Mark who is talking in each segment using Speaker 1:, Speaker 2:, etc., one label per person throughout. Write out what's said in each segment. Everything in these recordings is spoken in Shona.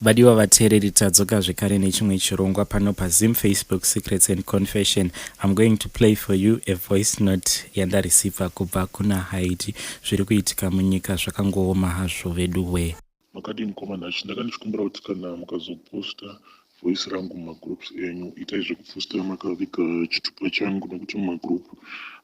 Speaker 1: Vadiwa vateereri, tadzoka zvekare nechimwe chirongwa pano paZim Facebook Secrets and Confession. I'm going to play for you a voice note yandareceiva kubva kuna Haiti. Zviri kuitika munyika zvakangooma hazvo vedu we.
Speaker 2: Makadini, mukoma Nashi? Ndanga ndichikumbira kuti kana mukazoposta voice rangu mumagroups enyu, itai zvekuposta makaviga chitupa changu, nekuti mumagroup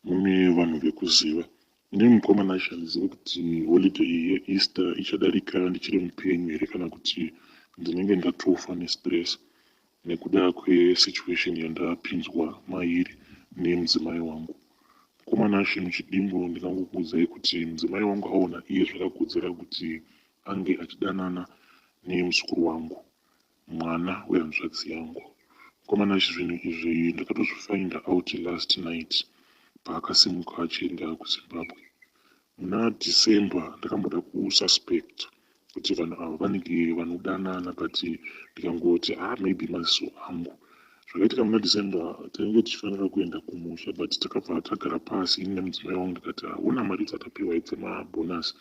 Speaker 2: mune vanhu vekuziva. Inini, mukoma Nashi, handizivi kuti holiday yeEaster ichadarika ndichiri mupenyu here kana kuti ndinenge ndatofa nestress nekuda kwesituation yandapinzwa mairi nemudzimai wangu. Mukoma Nashi, muchidimbu ndingangokuudzai kuti mudzimai wangu aona iye zvakakodzera kuti ange achidanana nemuzukuru wangu, mwana wehanzvadzi yangu. Mukoma Nashi, zvinhu izvi ndakatozvifinda out last night paakasimuka achienda kuZimbabwe. Muna December ndakamboda kususpect kuti vanhu ava vanenge vanodanana, but ndikangoti, "Ah, maybe maziso angu." Zvakaitika muna December, tainge tichifanira kuenda kumusha, but takabva tagara pasi ini nemudzimai wangu, ndikati, "Hauna mari dzatapiwa dzemabonus,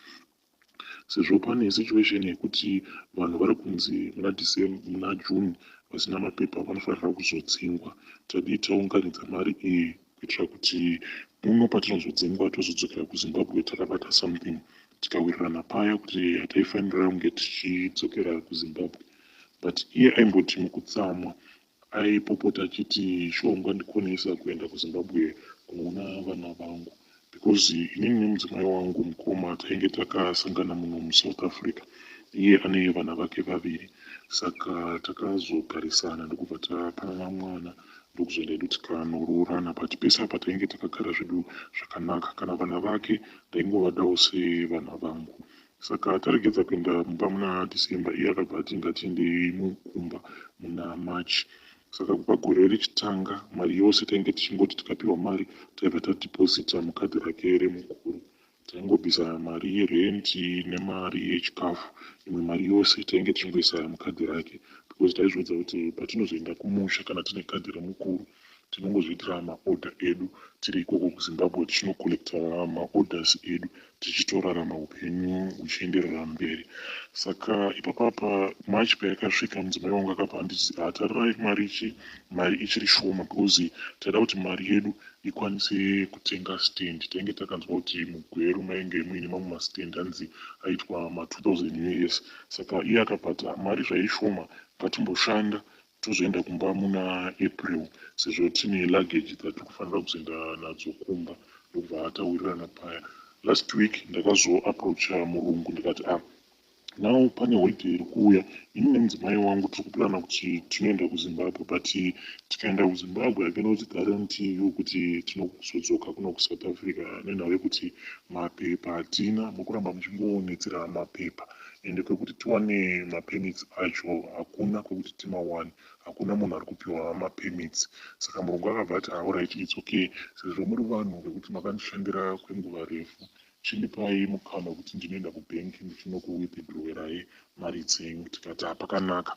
Speaker 2: sezvo pane situation yekuti vanhu vari kunzi muna December, muna June vasina mapepa vanofanira kuzodzingwa. Tadii taunganidza mari iyi kuitira kuti muno patinozodzingwa tozodzokera kuZimbabwe takabata something?" Tikawirirana paya kuti hataifanira kunge tichidzokera kuZimbabwe, but iye aimboti mukutsamwa aipopota achiti, "Sure, ungandikonesa kuenda kuZimbabwe kunoona vana vangu?" Because inini nemudzimai wangu, mukoma, tainge takasangana muno muSouth Africa. Iye ane vana vake vaviri, saka takazogarisana, ndokubva tapanana mwana, ndokuzoenda hedu tikanoroorana. But pese apa tainge takagara zvedu zvakanaka. Kana vana vake ndaingovadawo sevana vangu. Saka taregedza kuenda mumba muna December, iye akabva ati, "Ngatiendei mukumba muna March." Saka kubva gore richitanga, mari yose tainge tichingoti tikapiwa mari taibva tadeposita mukadhi rake remukuru. Taingobvisa mari yerenti nemari yechikafu, imwe mari yose tainge tichingoisa mukadhi rake, because taizviudza kuti patinozoenda kumusha, kana tine kadhi remukuru, tinongozoitira maorder edu tiri ikoko kuZimbabwe, tichinocollecta maorders edu, tichitorarama upenyu huchienderera mberi. Saka ipapapa March payakasvika, mudzimai wangu akabva anditi, "Hatarirai mari ichi, mari ichiri shoma," because taida kuti mari yedu ikwanise kutenga stand. Tainge takanzwa kuti muGweru mainge muine mamwe mastand anzi aitwa ma2000 US. Saka iye akabva ati, "Mari zvaishoma, ngatimboshanda, tozoenda kumba muna April, sezvo tine luggage dzatiri kufanira kuzoenda nadzo kumba." Ndobva atawirirana paya. Last week ndakazoapproacha murungu, ndikati, "Ah, now pane holiday iri kuuya. Ini nemudzimai wangu tiri kuplana kuti tinoenda kuZimbabwe, but tikaenda kuZimbabwe, I cannot guarantee you kuti tinozodzoka kuno kuSouth Africa, nenhau yekuti mapepa hatina, mukuramba muchingonetsera mapepa, ende kwekuti tiwane mapermits acho hakuna kwekuti timawane, hakuna munhu ari kupiwa mapermits." Saka murungu akabva ati, "Alright, it's okay. Sezvo muri vanhu vekuti makandishandira kwenguva refu, chindipai mukana wekuti ndinoenda kubhengi ndichinokuwithdrowerai mari dzenyu." Tikati, "Hapakanaka."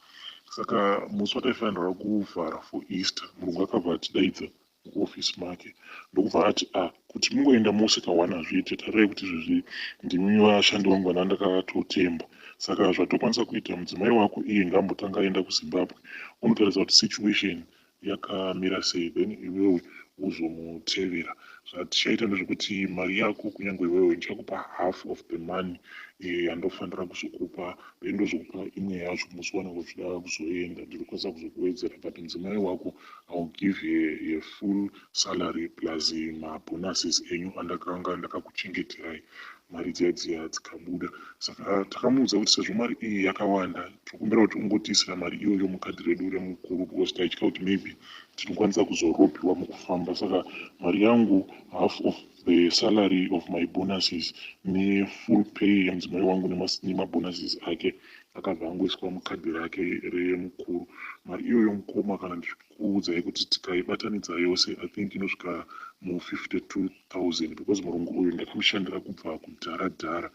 Speaker 2: Saka musi wataifanira kuvhara for Easter, murungu akabva atidaidza muofisi make, ndokubva ati, "A ah, kuti mungoenda mose kawana hazviite. Tarirai kuti izvezvi ndimi vashandi vangu vana ndakatotemba. Saka zvatokwanisa kuita, mudzimai wako iye ngaambotanga aenda kuZimbabwe, unotaridza kuti situation yakamira sei, then iwewe wozomutevera. Zvatichaita ndezvekuti mari yako, kunyange iwewe, ndichakupa half of the money yandofanira kuzokupa, then ndozokupa imwe yacho musi wanenge uchida kuzoenda. Ndinokwanisa kuzokuwedzera, but mudzimai wako, I will give her full salary plus mabonuses enyu andakanga ndakakuchengeterai." Mari dziya dziya dzikabuda. Saka takamuudza kuti sezvo mari iyi yakawanda, tinokumbira kuti ungotiisira mari iyoyo mukadhi redu remukuru, because taitya kuti maybe tinokwanisa kuzorobiwa mukufamba. Saka mari yangu, half of the salary of my bonuses nefull pay yemudzimai wangu nemabonuses ake, akabva angoiswa mukadhi rake remukuru. Mari iyoyo, mukoma, kana ndichikuudzai kuti tikaibatanidza yose, I think inosvika mu52 000, because murungu uyu ndakamushandira kubva kudhara dhara.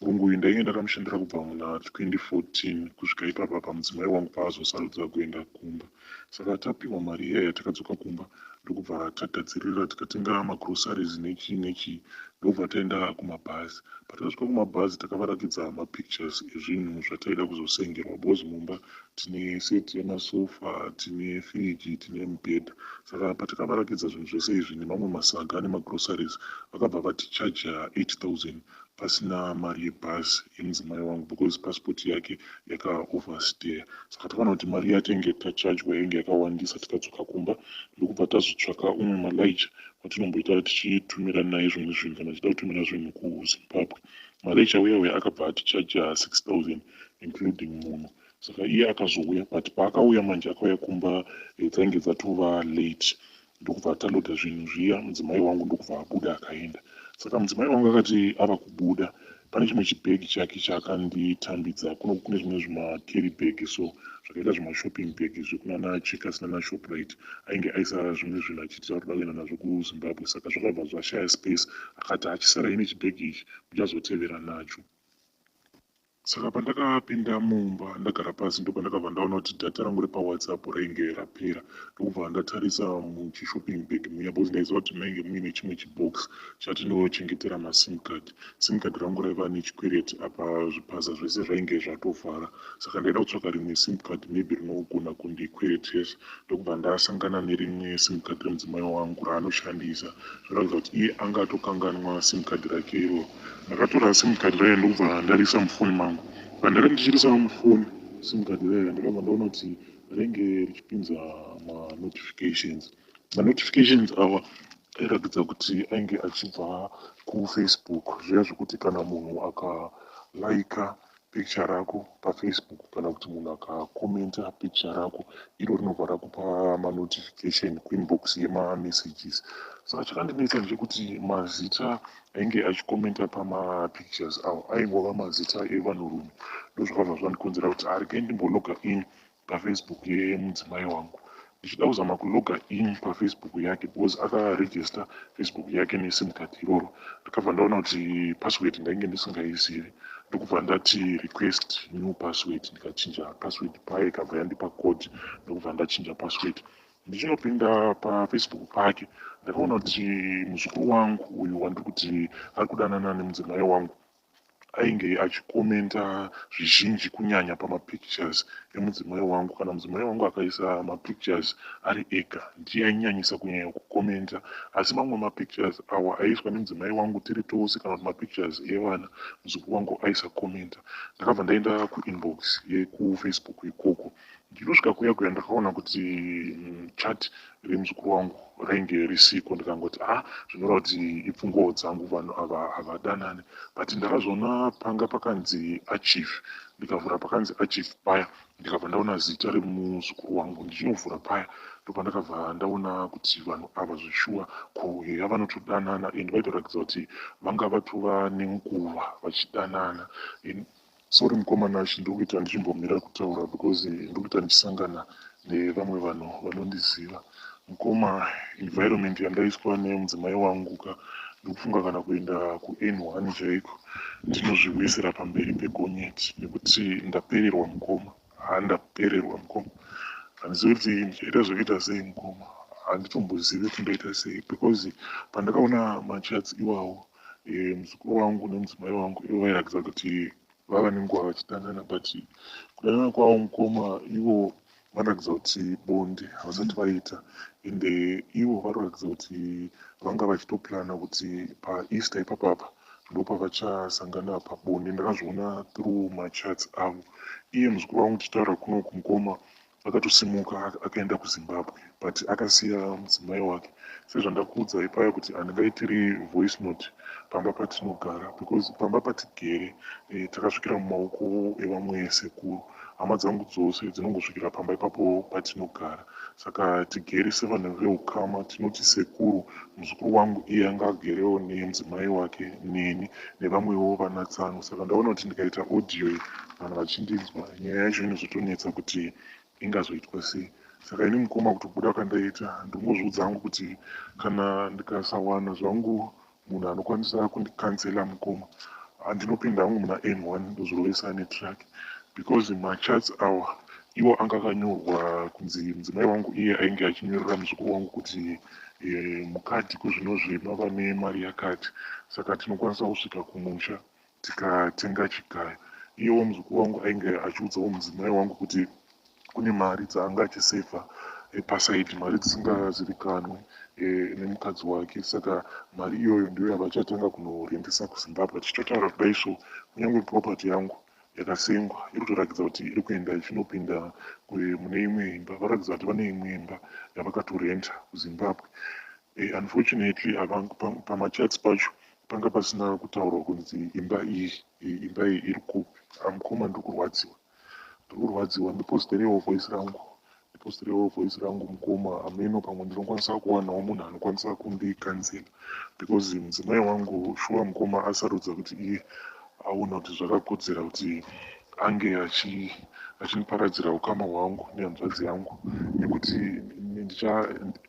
Speaker 2: Murungu uyu ndainge ndakamushandira kubva muna 2014 kusvika ipapa pamudzimai wangu paazosarudza kuenda kumba. Saka tapiwa mari iyaya, takadzoka kumba. Ndokubva tagadzirira, tikatenga magroceries nechii nechii, ndokubva taenda kumabhazi. Patakasvika kumabhazi, takavarakidza mapictures ezvinhu zvataida kuzosengerwa, because mumba tine set yemasofa, tine firiji, tine mubhedha. Saka patakavarakidza zvinhu zvese izvi nemamwe masaga nemagroceries, vakabva vatichaja 8000 pasina mari yebhazi yemudzimai wangu, because passport yake yakaoverstay. Saka takaona kuti mari yatainge tachajwa yainge yakawandisa. Tikadzoka kumba, ndokubva tazotsvaka umwe malaicha watinomboita tichitumira naye zvimwe zvinhu kana tichida kutumira zvinhu kuZimbabwe. Malaicha uya uya akabva atichaja 6000 including munhu. Saka iye akazouya, but paakauya manje, akauya kumba dzainge dzatova late. Ndokubva taloda zvinhu zviya, mudzimai wangu ndokubva abuda akaenda. Saka mudzimai wangu akati ava kubuda, pane chimwe chibhegi chake chaakanditambidza. Kuno kune zvimwe zvimacarry bag, so zvakaita zvimashopping bag zvekunana Checkers nana Shoprite. Ainge aisa zvimwe zvinhu achiti ari kuda kuenda nazvo kuZimbabwe. Saka zvakabva zvashaya space. Akati achisarai nechibhegi ichi, muchazotevera nacho. Saka pandakapinda mumba, ndagara pasi, ndopandakabva ndaona kuti data rangu repaWhatsApp rainge rapera. Ndokubva ndatarisa muchishopping bag muya, because ndaiziva kuti mainge muine chimwe chibox chatinochengetera masim card. Sim card rangu raiva nechikwereti, apa zvipaza zvese zvainge zvatovhara. Saka ndaida kutsvaka rimwe sim card, maybe rinogona kundikweretesa. Ndokubva ndasangana nerimwe sim card remudzimai wangu raanoshandisa. Zvoratidza kuti iye anga atokanganwa sim card rake iroro. Ndakatora sim card raya, ndokubva ndarisa mufoni mangu. Pandanga ndichirisa mufoni sim card raya, ndakabva ndaona kuti ringe richipinza manotifications. Manotifications awa airatidza kuti ainge achibva kuFacebook, zviya zvekuti kana munhu akalaika picture rako paFacebook kana kuti munhu akakomenta picture rako, iro rinobva rakupa manotification kuinbox yemamessages. Saka chakandinetsa ndechekuti mazita ainge achikomenta pamapictures awo aingova mazita evanhurume. Ndozvakabva zvandikonzera kuti aregai ndimbologa in paFacebook yemudzimai wangu. Ndichida kuzama kuloga in paFacebook yake, because akaregister Facebook yake nesim card iroro, ndakabva ndaona kuti password ndainge ndisingaizivi. Ndokubva ndati request new password, ndikachinja password paya, ikabva yandipa code. Ndokubva ndachinja password. Ndichinopinda paFacebook pake, ndakaona kuti muzukuru wangu uyu wandiri kuti ari kudanana nemudzimai wangu ainge achikomenta zvizhinji, kunyanya pamapictures emudzimai wangu. Kana mudzimai wangu akaisa mapictures ari ega, ndiye ainyanyisa kunyanya kukomenta, asi mamwe mapictures awa aiiswa nemudzimai wangu tiri tose kana kuti mapictures evana, muzukuru wangu aisakomenta. Ndakabva ndaenda kuinbox yekuFacebook ikoko. Ndinosvika kuya kuya, ndakaona kuti chat remuzukuru wangu rainge risiko. Ndikangoti, "A ah, zvinoreva kuti ipfungwawo dzangu, vanhu ava havadanani." But ndakazoona panga pakanzi archive. Ndikavhura pakanzi archive paya, ndikabva ndaona zita remuzukuru wangu. Ndichinovhura paya, ndopandakabva ndaona kuti vanhu ava zveshuwa kuheya vanotodanana, and vaitoratidza kuti vanga vatova nenguva vachidanana. Sorry mukoma Nashi, ndiri ndichimbomira kutaura because ndiri kuita ndichisangana nevamwe vanhu vanondiziva. Mukoma, environment yandaiswa nemudzimai wangu ka, ndikufunga kana kuenda kuN1 chaiko ndinozviwisira pamberi pegonyeti, nekuti ndapererwa mukoma. Handapererwa mukoma, handizivi kuti ndichaita zvekuita sei mukoma. Handitombozivi kuti ndoita sei, because pandakaona machats iwawo, muzukuru wangu nemudzimai wangu ivo vairatidza kuti vava nenguva vachidanana. But kudanana kwavo mukoma, ivo vanoratidza kuti bonde havasati vaita, ende ivo vanoratidza kuti vanga vachitoplana kuti paEaster ipapapa ndopavachasangana pabonde. Ndakazviona through machats avo. Iye muzukuru wangu, tichitaura kunoku mukoma, akatosimuka akaenda kuZimbabwe, but akasiya mudzimai wake. Sezvandakuudzai paya kuti handingaitiri voice note pamba patinogara, because pamba patigere takasvikira mumaoko evamwe sekuru. Hama dzangu dzose dzinongosvikira pamba ipapo patinogara. Saka tigere sevanhu veukama, tinoti sekuru. Muzukuru wangu iye anga agerewo nemudzimai wake, neni nevamwewo vanatsano. Saka ndaona kuti ndikaita audio iyi vanhu vachindinzwa, nyaya yacho inozotonetsa kuti ingazoitwa sei. Saka ini mukoma, kutobuda kwandaita, ndingozviudza hangu kuti kana ndikasawana zvangu munhu anokwanisa kundicounsela mukoma, handinopinda hangu muna N1, ndozvirovesa netruck, because machats awa. Iwo anga akanyorwa kunzi mudzimai wangu iye ainge achinyorera muzukuru wangu kuti e, mukadhi kuzvinozvi mava nemari yakati saka tinokwanisa kusvika kumusha tikatenga chigayo. Iyewo muzukuru wangu ainge achiudzawo mudzimai wangu kuti kune mari dzaanga achisevha eh, pasaidi mari dzisingazivikanwe eh, nemukadzi wake saka mari iyoyo ndiyo yavachatanga kunorendesa kuzimbabwe tichitotaura kudai so kunyange property yangu yakasengwa iri kutorakidza kuti iri kuenda ichinopinda mune imwe imba varatidza kuti vane imwe imba yavakatorenta kuzimbabwe eh, unfortunately pamachats pacho panga pasina kutaurwa kunzi imba iyi imba iyi iri kupi amukoma ndiri kurwadziwa ndiri kurwadziwa ndiposterewo voice rangu ndiposterewo voice rangu mukoma ameno pamwe ndinokwanisa kuwanawo munhu anokwanisa kundicounsela because mudzimai wangu shuwa mukoma asarudza kuti iye aona kuti zvakakodzera kuti ange achiniparadzira ukama hwangu nehanzvadzi yangu nekuti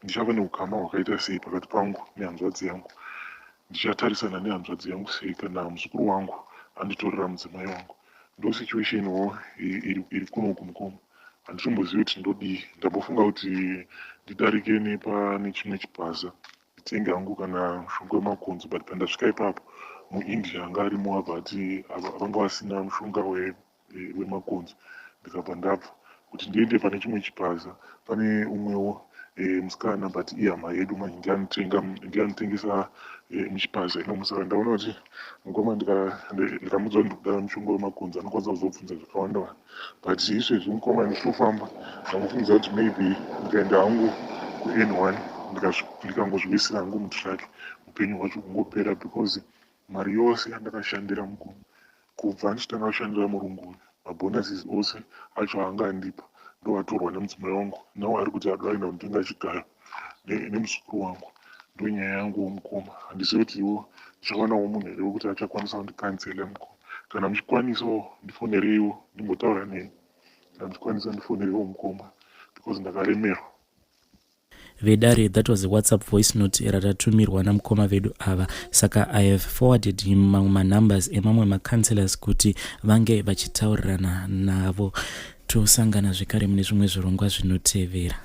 Speaker 2: ndichava neukama hwakaita sei pakati pangu nehanzvadzi yangu ndichatarisana nehanzvadzi yangu sei kana muzukuru wangu anditorera mudzimai wangu ndo situation wo iri kunoku mukoma handitombozivi kuti ndodii ndambofunga kuti ndidarike nepane chimwe chibhaza nditenge hangu kana mushonga wemakonzo but pandasvika ipapo muindia anga arimo abva ati vanga vasina mushonga wemakonzo ndikabva ndabva kuti ndiende pane chimwe chipaza pane umwewo e, musikana but ihama yedu manje ndianotenga ndianotengesa e, muchipaza imomo saka ndaona kuti mukoma ndikamudza kuti ndikuda mushonga wemakonzo anokwanisa kuzobvunza zvakawanda wanda but izvezvi mukoma ndichitofamba ndangofungidza kuti maybe ndikaenda hangu kuN one ndikangozviwisira hangu mutruck upenyu hwacho kungopera because mari yose yandakashandira mukoma kubva ndichitanga kushandira murungu uyu mabonuses ose acho anga andipa ndoatorwa nemudzimai wangu nawo ari kuti adoaenda kunotenga chigayo nemuzukuru wangu ndonyaya yangu mukoma handizivi kuti iwo ndichawanawo munhu here wekuti achakwanisa kundicounsela mukoma kana muchikwanisawo ndifonereiwo ndimbotaura neni kana muchikwanisa ndifonereiwo mukoma because ndakaremerwa.
Speaker 1: Vedare, that was a WhatsApp voice note ratatumirwa namukoma vedu ava. Saka I have forwarded him mamwe manumbers emamwe macounselors kuti vange vachitaurirana navo. Tosangana zvekare mune zvimwe zvirongwa zvinotevera.